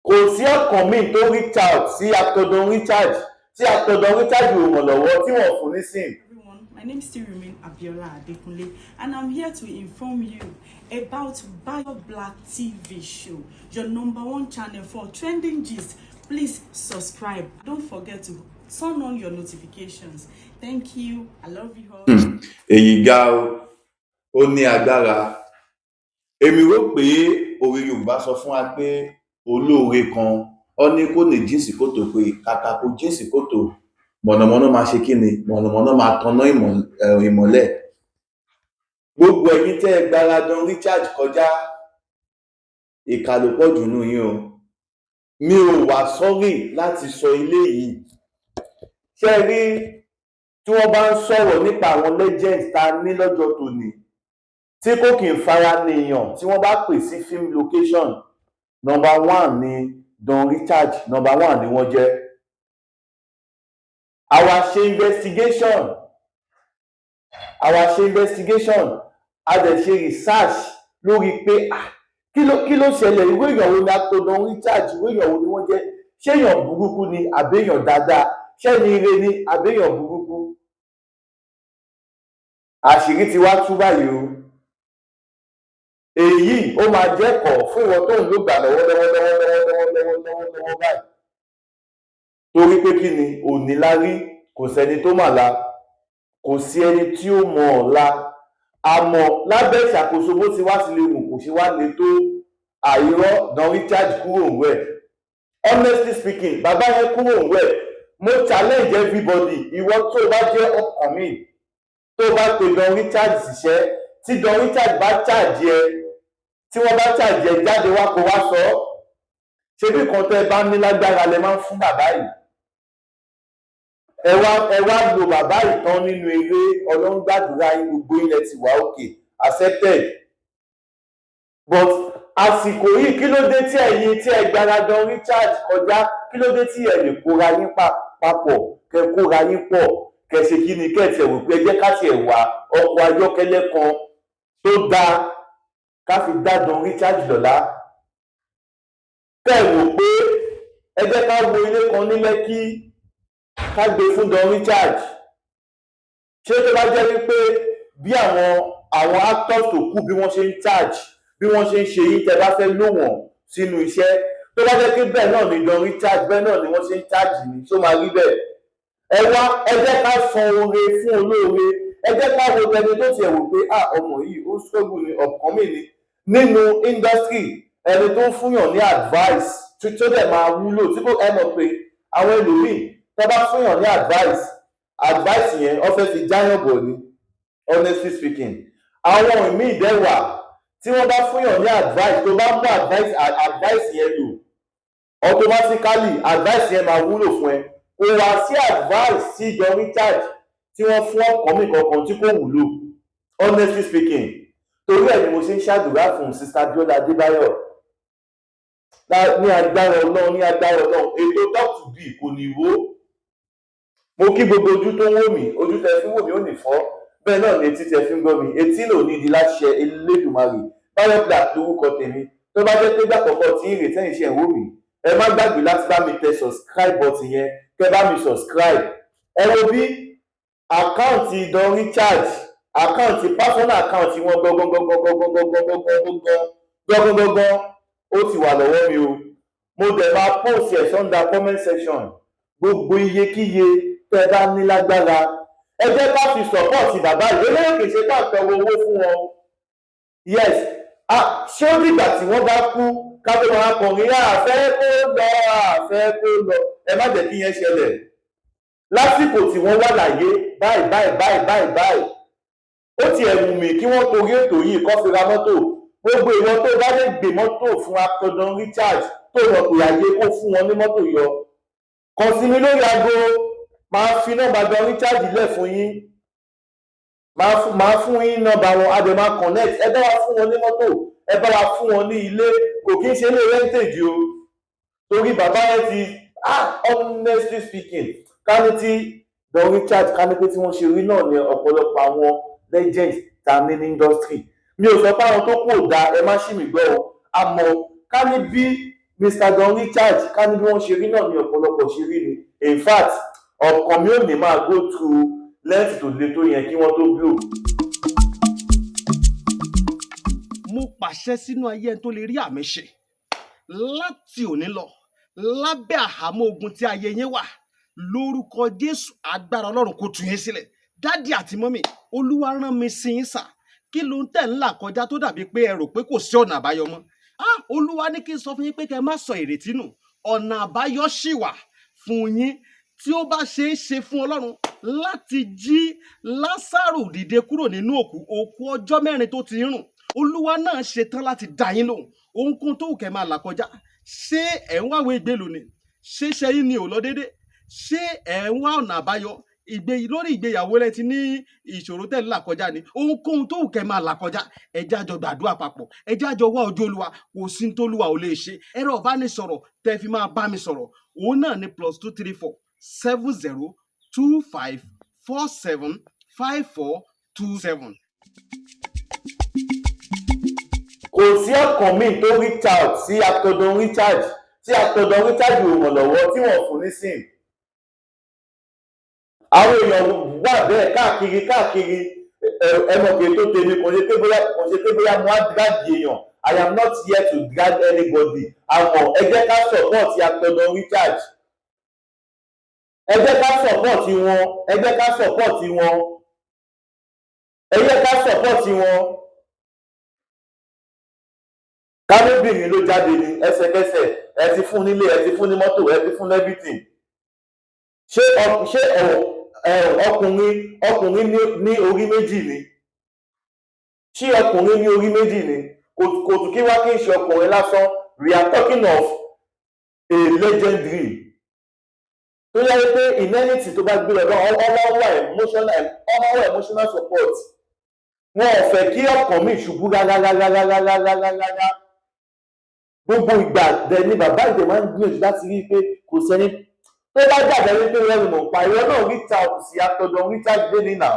Kò sí upcoming tó reach out sí actor Don Richard tí actor Don Richard ò ràn lọ́wọ́, tí wọ́n fún ní sim. Everyone, my name still remain Abiola Adekunle and I'm here to inform you about Bayo Black TV show, your number one channel for trending gist. Please subscribe. Don't forget to turn on your notifications. Thank you. I love you all. Èyí ga o, ó ní agbára. Èmi rò pé òwe Yorùbá sọ fún wa pé olóore kan ọ ní kò ní jìn sí kòtò, pé kàkà kó jìn sí kòtò, mọ̀nàmọ́ná máa ṣe kí ni? Mọ̀nàmọ́ná máa tanná ìmọ́lẹ̀. Gbogbo ẹ̀yin tẹ́ ẹ gbára Don Richard kọjá, ìkà ló pọ̀ jù nínú yín o. Mi ò wá sorry láti sọ eléyìí. Ṣé ẹ rí, tí wọ́n bá ń sọ̀rọ̀ nípa àwọn legends tá a ní lọ́jọ́ tòní tí kò kì í fara nìyàn, tí wọ́n bá pè sí film location, number one ni Don Richard, number one ni wọ́n jẹ́. Àwa ṣe investigation, àwa ṣe investigation, a dẹ̀ ṣe research lórí pé, ah, kí ló ṣẹlẹ̀? Irú èèyàn wo ni actor Don Richard? Irú èèyàn wo ni wọ́n jẹ́? Ṣé èèyàn burúkú ni àbí èèyàn dáadáa? Ṣẹ́ni ire ni àbí èèyàn burúkú? Àṣírí ti wá tú báyìí o. Èyí ó máa jẹ́kọ̀ọ́ fún ìwọ tó ń lò gbà lọ́wọ́lọ́wọ́ lọ́wọ́lọ́wọ́ lọ́wọ́lọ́wọ́ lọ́wọ́ báyìí, torí pé kí ni? Òní la rí, kò sẹ́ni tó mà la, kò sí ẹni tí ó mọ ọ̀la. Àmọ́ lábẹ́ ìṣàkóso bó ti wá sí lè wù kò ṣe wá le tó àìrọ́, Don Richard kúrò ń wẹ̀. Honestly speaking, bàbá yẹn kúrò ń wẹ̀. Mo challenge everybody, ìwọ tó bá jẹ́ upcoming, tó bá pe Don Richard síṣẹ́, tí Don Richard bá charge ẹ, tí wọ́n bá charge ẹ, jáde wá kó wá sọ ọ́. Ṣebí kan tẹ́ ẹ bá ní lágbára lẹ máa ń fún bàbá yìí. Ẹ wá lo bàbá yìí tán nínú eré. Ọlọ́run gbàdúrà yín, gbogbo ilẹ̀ ti wà òkè, accepted. But àsìkò yìí, kí ló dé tí ẹ̀yin tí ẹ gbára Don Richard kọjá, kí ló dé tí ẹ lè kóra yín papọ̀, kẹ kóra yín pọ̀, kẹ ṣe kí ni, kẹ tiẹ̀ wò pé ẹ jẹ́ ká tiẹ̀ wá ọkọ̀ ayọ́kẹ́lẹ́ kan tó dáa ká fi dá Don Richard lọ́lá? Kẹ wò pé ẹ jẹ́ ká wo ilé kan ní Lẹ́kí, ká gbé fún Don Richard. Ṣé tó bá jẹ́ wípé bí àwọn actors tó kù, bí wọ́n ṣe ń charge, bí wọ́n ṣe ń ṣe yín tẹ́ bá fẹ́ lò wọ́n sínú iṣẹ́, tó bá jẹ́ pé bẹ́ẹ̀ náà ni Don Richard, bẹ́ẹ̀ náà ni wọ́n ṣe ń charge ní, ṣó máa rí bẹ́ẹ̀? Ẹ wá, ẹ jẹ́ ká san oore fún olóore. Ẹ jẹ́ ká wo tẹni tó tiẹ̀ wò pé, ah, ọmọ yìí ó struggle ní, upcoming ni nínú industry, ẹni tó ń fúnyàn ní advice tó dẹ̀ máa wúlò, tí kò, ẹ mọ̀ pé àwọn ẹlòmíì tó bá fúnyàn ní advice, advice yẹn, ó fẹ́ fi jáyàn bọ̀ ni. Honestly speaking, àwọn míì dẹ̀ wà tí wọ́n bá fúnyàn ní advice, tó bá mú advice yẹn lò, automatically advice yẹn máa wúlò fún ẹ. Kò wá sí advice sí Don Richard tí wọ́n fún upcoming kankan tí kò wúlò, honestly speaking. Torí ẹ̀ ni mo ṣe ń ṣàdúrà fún Sister Biola Adébáyọ̀. Ní agbára Ọlọ́run, ní agbára Ọlọ́run, ètò Talk to B kò ní wó. Mo kí gbogbo ojú tó ń wò mí. Ojú tẹ fi ń wò mí ò ní fọ́, bẹ́ẹ̀ náà ni etí tẹ fi ń gbọ́ mi, etí lò ní di láṣẹ Elédùmarè. Báyọ̀ Black lórúkọ tèmi. Tó bá jẹ́ pé gbàkọ́kọ́ tí ìrètí ẹ̀yin ṣe ń wò mí, ẹ má gbàgbé láti bá mi tẹ subscribe button yẹn, kẹ́ bá mi subscribe. Ẹ wo bí account Don Richard, account, personal account wọn gangan gangan gangan gangan gangan gangan gangan gangan, ó ti wà lọ́wọ́ mi o. Mo dẹ̀ máa post ẹ̀ under comment section. Gbogbo iyekíye tẹ́ ẹ bá ní lágbára, ẹ jẹ́ ká fi support bàbá yìí. Eléyìí kì í ṣe ká tọrọ owó fún wọn. Yes, ah, ṣé ó dìgbà tí wọ́n bá kú ká tó máa kọrin àfẹ́ kó lọ, àfẹ́ kó lọ? Ẹ má jẹ́ kí yẹn ṣẹlẹ̀. Lásìkò tí wọ́n wà láyé báyìí báyìí báyìí báyìí báyìí, ó tiẹ̀ wù mí kí wọ́n torí ètò yìí kó fi ra mọ́tò. Gbogbo ìwọ tó bá lè gbé mọ́tò fún actor Don Richard, tó mọ̀ pé ayé kó fún wọn ní mọ́tò yọ, kàn sí mi lórí aago, máa fi nọ́mbà Don Richard lẹ̀ fún yín, máa fún yín nọ́mbà wọn, a dẹ̀ máa connect. Ẹ bá wa fún wọn ní mọ́tò, ẹ bá wa fún wọn ní ilé. Kò kí ń ṣe ilé rentage o, torí bàbá yẹn ti, ah, honestly speaking, ká ní tí Don Richard, ká ní pé tí wọ́n ṣe rí náà ní ọ̀pọ̀lọpọ̀ àwọn legends tá a ní ní industry. Mi ò sọ pé àwọn tó kù ò dáa, ẹ má ṣì mí gbọ́ o. Àmọ́ ká ní bí Mr. Don Richard, ká ní bí wọ́n ṣe rí náà ní ọ̀pọ̀lọpọ̀ ṣe rí ni, in fact, ọkàn mi ò ní máa go through length tó le tó yẹn kí wọ́n tó blow. Mo pàṣẹ sínú ayé ẹni tó lè rí àmì ṣe láti òní lọ, lábẹ́ àhámọ́ ogun tí ayé yín wà, lórúkọ Jésù, agbára Ọlọ́run kò tú yín sílẹ̀. Daddy àti mummy, Olúwa rán mi sí yín sà. Kí ló ń tẹ̀ ń là kọjá tó dàbí pé ẹ rò pé kò sí ọ̀nà àbáyọ mọ́? Ah, Olúwa ní kí n sọ fún yín pé kẹ́ ẹ má sọ ìrètí nù, ọ̀nà àbáyọ ṣì wà fún yín. Tí ó bá ṣe é ṣe fún Ọlọ́run láti jí Lásàrò dìde kúrò nínú òkú, òkú ọjọ́ 4 tó ti ń rùn, Olúwa náà ṣetán láti dá yín lóhùn. Ohunkóhun tó wù kẹ́ máa là kọjá, ṣé ẹ̀ ń wáwé ìgbélú ni? Ṣé ṣẹ́yìn ni ò lọ déédé? Ṣé ẹ̀ ń wá ọ̀nà àbáyọ ìgbé lórí ìgbéyàwó lẹ ti ní ìṣòro tẹ̀ ń là kọjá ni? Ohunkóhun tó wù kẹ́ máa là kọjá, ẹ jẹ́ á jọ gbàdúrà papọ̀, ẹ jẹ́ á jọ wá ojú Olúwa. Kò sí ní tólúwa ò lè ṣe. Ẹ̀rọ ìbánisọ̀rọ̀ tẹ́ fi máa bá mi sọ̀rọ̀, òun náà ní +234 70 25 47 54 27. Kò sí ọkàn míì tó reach out sí actor Don Richard tí actor Don Richard ò ràn lọ́wọ́ tí wọ́n fún ní sim. Àwọn èèyàn wà bẹ́ẹ̀ káàkiri káàkiri. Ẹ mọ̀ pé tó tèmi kò ṣe pé bóyá mo á drag èèyàn. I am not here to drag anybody, àmọ́ ẹ jẹ́ ká support actor Don Richard. Ẹ jẹ́ ká support wọn, ẹ jẹ́ ká support wọn, ẹ jẹ́ ká support wọn. Kánóbìnrin ló jáde ní ẹsẹ̀kẹsẹ̀, ẹ ti fún nílé, ẹ ti fún ní mọ́tò, ẹ ti fún everything. Ṣé ọkùnrin ní orí méjì ni? Ṣé ọkùnrin ní orí méjì ni? Kò tún kí wá kí n ṣe ọkùnrin lásán. We are talking of a legendary tó yẹ pé in anything tó bá gbé lọ, ọmọ wà emotional, ọmọ wà emotional support. Wọn ò fẹ́ kí ọkàn mi ṣubú rárárárárárárárá. Gbogbo ìgbà dẹ̀ ni bàbá ìdè máa ń gbìyànjú láti rí i pé kò sẹ́ni tó bá jàdá wípé wọ́n ní mò ń pa ìwọ náà. Reach out sí actor Don Richard dé ní nà.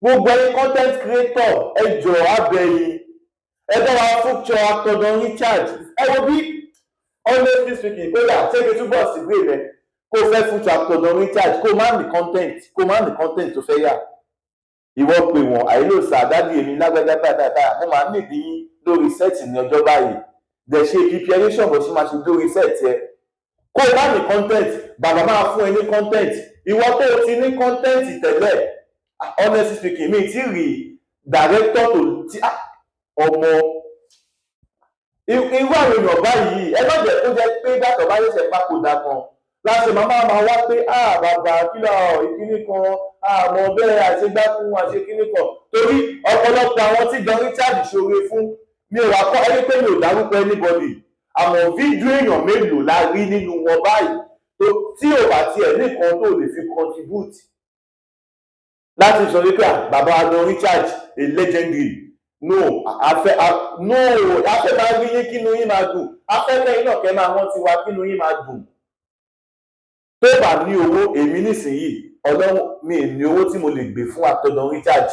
Gbogbo ẹ̀yin content creator, ẹ jọ̀ọ́, abẹ́yìn, ẹ bá wa feature actor Don Richard. Ẹ wo bí, honestly speaking, kódà ṣé kí n túbọ̀ sí gbé rẹ kó o fẹ́ feature actor Don Richard, kó o má ní content, kó o má ní content tó fẹ́ yà, ìwọ pè wọ́n àìlóòsà, "Daddy, èmi lágbájá báyìí báyìí báyìí, mo máa nídìí yín lórí set ní ọjọ́ báyìí." Dẹ̀ ṣe preparation bó ṣe máa ṣe lórí set ẹ. Kó o má ní content, bàbá máa fún ẹ ní content. Ìwọ tó o ti ní content tẹ́lẹ̀, honestly speaking, mi ti rí director tó ti ọmọ irú àwọn èèyàn báyìí. Ẹ má jẹ́ kó jẹ́ pé dàtọ̀ bá ṣẹ̀ṣẹ̀ papòdà kan láti máa máa wá pé, "Ah, bàbá, kílọ̀ ìkíní kan àmọ́ bẹ́ẹ̀ àṣegbákun àṣekíní kan." Torí ọ̀pọ̀lọpọ̀ àwọn tí Don Richard ṣoore fún, mi ò wá kọ́ ẹni pé mi ò dárúkọ anybody, àmọ́ fídíò èèyàn mélòó la rí nínú wọn báyìí tí ò bá tiẹ̀ nìkan tó lè fi contribute láti sọ wípé, "Ah, bàbá Don Richard, a legendary"? No, afẹ́ no, afẹ́ máa rí yín kínú yín máa dùn, afẹ́ kẹ́yìn náà kẹ́ máa rántí wa, kínú yín máa dùn. Tó bá ní owó, èmi nísìnyìí, Ọlọ́run mi ní owó tí mo lè gbé fún actor Don Richard.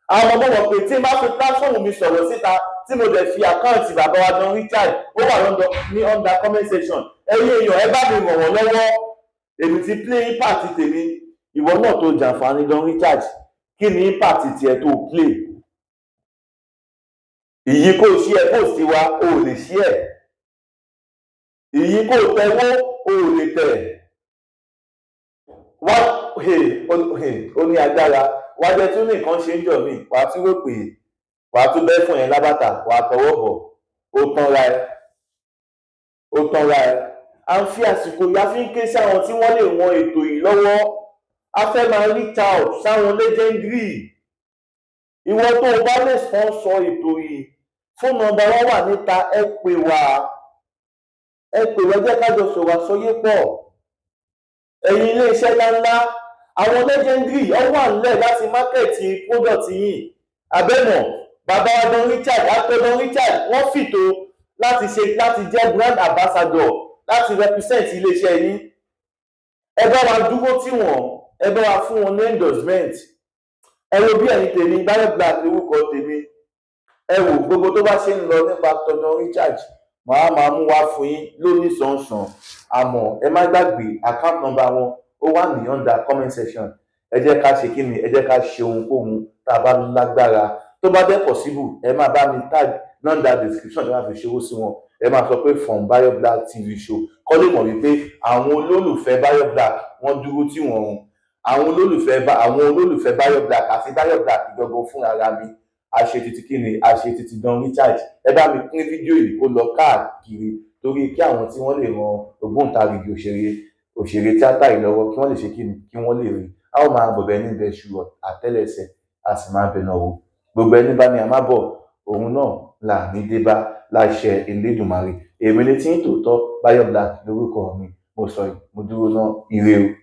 Àwọn ọmọ mọ̀ pé tí n bá fi platform mi sọ̀rọ̀ síta, tí mo dẹ̀ fi account bàbá wa Don Richard, ó wà lọ́ndọ̀ ní under comment section. Ẹ̀yin èèyàn, ẹ bá mi ràn wọ́n lọ́wọ́. Èmi ti play impact tèmi. Ìwọ náà tó jàǹfààní Don Richard, kí ni impact tiẹ̀ tó play? Ìyí kó ṣí ẹ post wa, o ò lè ṣí ẹ. Ìyí kó tẹwọ́, o ò lè tẹ̀ wá. Ó ní agbára wá jẹ́ tún ní nǹkan ṣe ń jọ mí. Wàá tún rò pé wàá tún bẹ́ fún yẹn lábàtà, wàá tọwọ́ bọ̀. Ó tanra ẹ, ó tanra ẹ. À ń fi àsìkò yìí, a fi ń ké sí àwọn tí wọ́n lè ran ètò yìí lọ́wọ́. A fẹ́ máa reach out sáwọn legendary. Ìwọ tó o bá lè sponsor ètò yìí, phone number wa wà níta. Ẹ pè wá, ẹ pè wá, jẹ́ ká jọ sọ̀rọ̀ àsọyé pọ̀. Ẹ̀yin iléeṣẹ́ ńláńlá, àwọn legendary ọ wà nílẹ̀ láti market product yìí. Abẹ́mọ̀ bàbá wa Don Richard, actor Don Richard, wọ́n fìtò láti ṣe, láti jẹ́ brand ambassador, láti represent iléeṣẹ́ yín. Ẹ bá wa dúró tì wọ́n, ẹ bá wa fún wọn ní endorsement. Ẹ wo bí, ẹ̀yin tèmi, Bayo Black lórúkọ tèmi. Ẹ wò, gbogbo tó bá ṣe ń lọ nípa Don Richard, màá Màá máa mú wá fún yín lóní sànsàn. Àmọ́ ẹ má gbàgbé, account number wọn ó wà ní under comment section. Ẹ jẹ́ ká ṣe kí ni? Ẹ jẹ́ ká ṣe ohunkóhun tá a bá lágbára. Tó bá dẹ́ possible, ẹ máa bá mi tag under description tí wọ́n fi ṣòwò sí wọn. Ẹ máa sọ pé from Bayo Black TV show, kọ́ lè mọ̀ wípé àwọn olólùfẹ́ Bayo Black, wọ́n dúró tí wọ́n ń àwọn olólùfẹ́ Bayo Black àti Bayo Black gangan fún ara mi. A ṣe títí kí ni? A ṣe títí Don Richard. Ẹ bá mi pín fídíò yìí kó lọ káàkiri, torí kí àwọn tí wọ́n lè ran ògbóǹtarìgì òṣèré tíátà yìí lọ́wọ́, kí wọ́n lè ṣe kí ni? Kí wọ́n lè rí. A ó máa bọ̀bẹ̀ níbẹ̀ ṣu àtẹ́lẹsẹ̀, a sì máa bẹ̀nà wò. Gbogbo ẹni bá ní a má bọ̀, òun náà là ní dé bá láṣẹ Elédùmarè. Èmi ní tí ń tòótọ́, Bayo Black lórúkọ mi. Mo sọ yìí, mo dúró ná. Ire o.